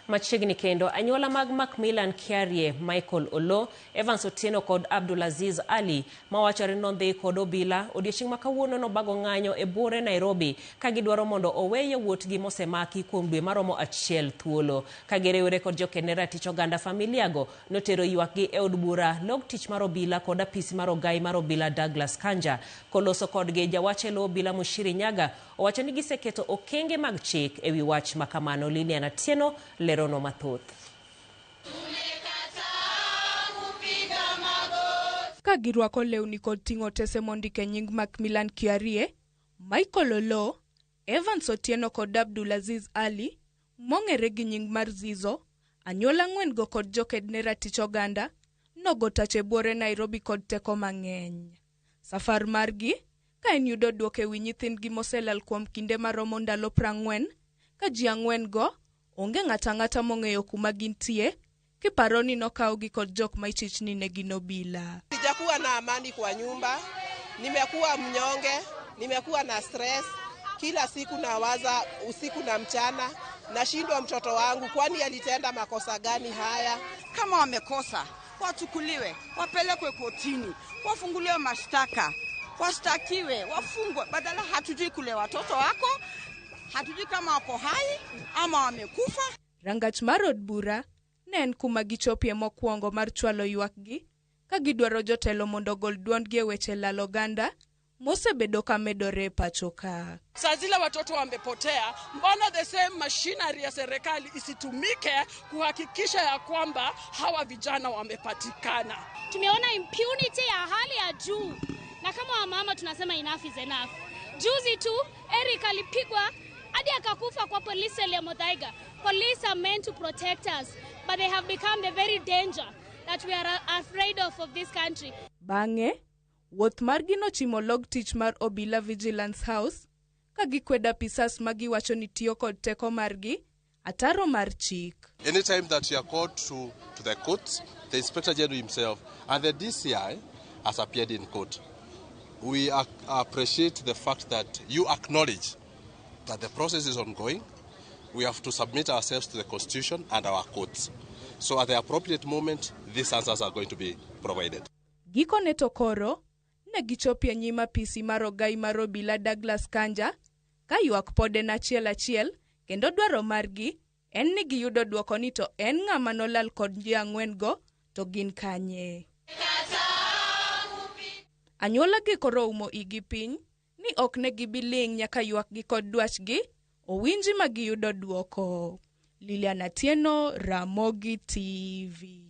Machiegni kendo, anyuola mag Macmillan Kiarie, Michael Oloo, Evans Otieno kod Abdulaziz Ali mawachore ni nodhi kod obila odiochieng' ma kawuono nobago ng'anyo e buore Nairobi ka gidwaro mondo owe yawuotgi mosemaki kuom dwe maromo achiel thuolo. Ka giriwre kod jokene ratich oganda familia go notero ywakgi e od bura log tich mar obila kod apisi mar ogai mar obila Douglas Kanja. Koloso kodgi jawach e lo obila Mushiri Nyaga owacho ni giseketo okenge mag chik ewi wach makamano. Lilian Atieno lerono mathoth. Ka girwako lewni kod ting'o otese mondik e nying Macmillan Kiarie, Michael Oloo, Evans Otieno kod Abdulaziz Ali, mong'ere gi nying mar Zizo, anyuola ang'wen-go kod joked ne ratich oganda, nogo tach e buore Nairobi kod teko mang'eny. Safar margi, ka en yudo duoko ewi nyithindgi moselal kuom kinde maromo ndalo 40, ka ji ang'wen-go onge ng'ato ang'ata mong'eyo kuma gintie, kiparo ni nokawgi kod jok ma ichich ni ne gin obila. Sijakuwa na amani kwa nyumba, nimekuwa mnyonge, nimekuwa na stress kila siku nawaza usiku na mchana, nashindwa mtoto wangu, kwani alitenda makosa gani haya? Kama wamekosa wachukuliwe, wapelekwe kotini, wafunguliwe mashtaka, washtakiwe, wafungwe. Badala hatujui kule watoto wako, hatujui kama wako hai ama wamekufa. Rangach mar od bura ne en kuma gichopie mokwongo mar chwalo ywakgi ka gidwaro jotelo mondo ogol duondgi e weche lal oganda mosebedo ka medore e pacho ka. Saa zile watoto wamepotea, mbona the same machinery ya serikali isitumike kuhakikisha ya kwamba hawa vijana wamepatikana? Tumeona impunity ya hali ya juu, na kama wamama tunasema enough is enough. Juzi tu Eric alipigwa hadi akakufa kwa police cell ya Muthaiga. Police are meant to protect us, but they have become the very danger that we are afraid of this country. Bang'e, wuoth margi nochimo log tich mar Obila Vigilance House ka gikwedo apisas ma giwacho ni tiyo kod teko margi ataro mar chik. Anytime that you are called to the court, the Inspector General himself and the DCI has appeared in court. We appreciate the fact that you acknowledge that the process is ongoing. We have to submit ourselves to the Constitution and our courts. So at the appropriate moment, these answers are going to be provided. Gikone to koro, ne gichopo e nyim apisi mar ogai mar obila Douglas Kanja ka ywak pod en achiel achiel kendo dwaro margi en ni giyudo dwoko ni to en ng'ama nolal kod ji ang'wen go to gin kanye. Anyuola gi koro oumo igi piny ni ok ne gibi ling' nyaka ywakgi kod dwachgi owinji ma giyudo dwoko. Lilian Atieno, Ramogi TV.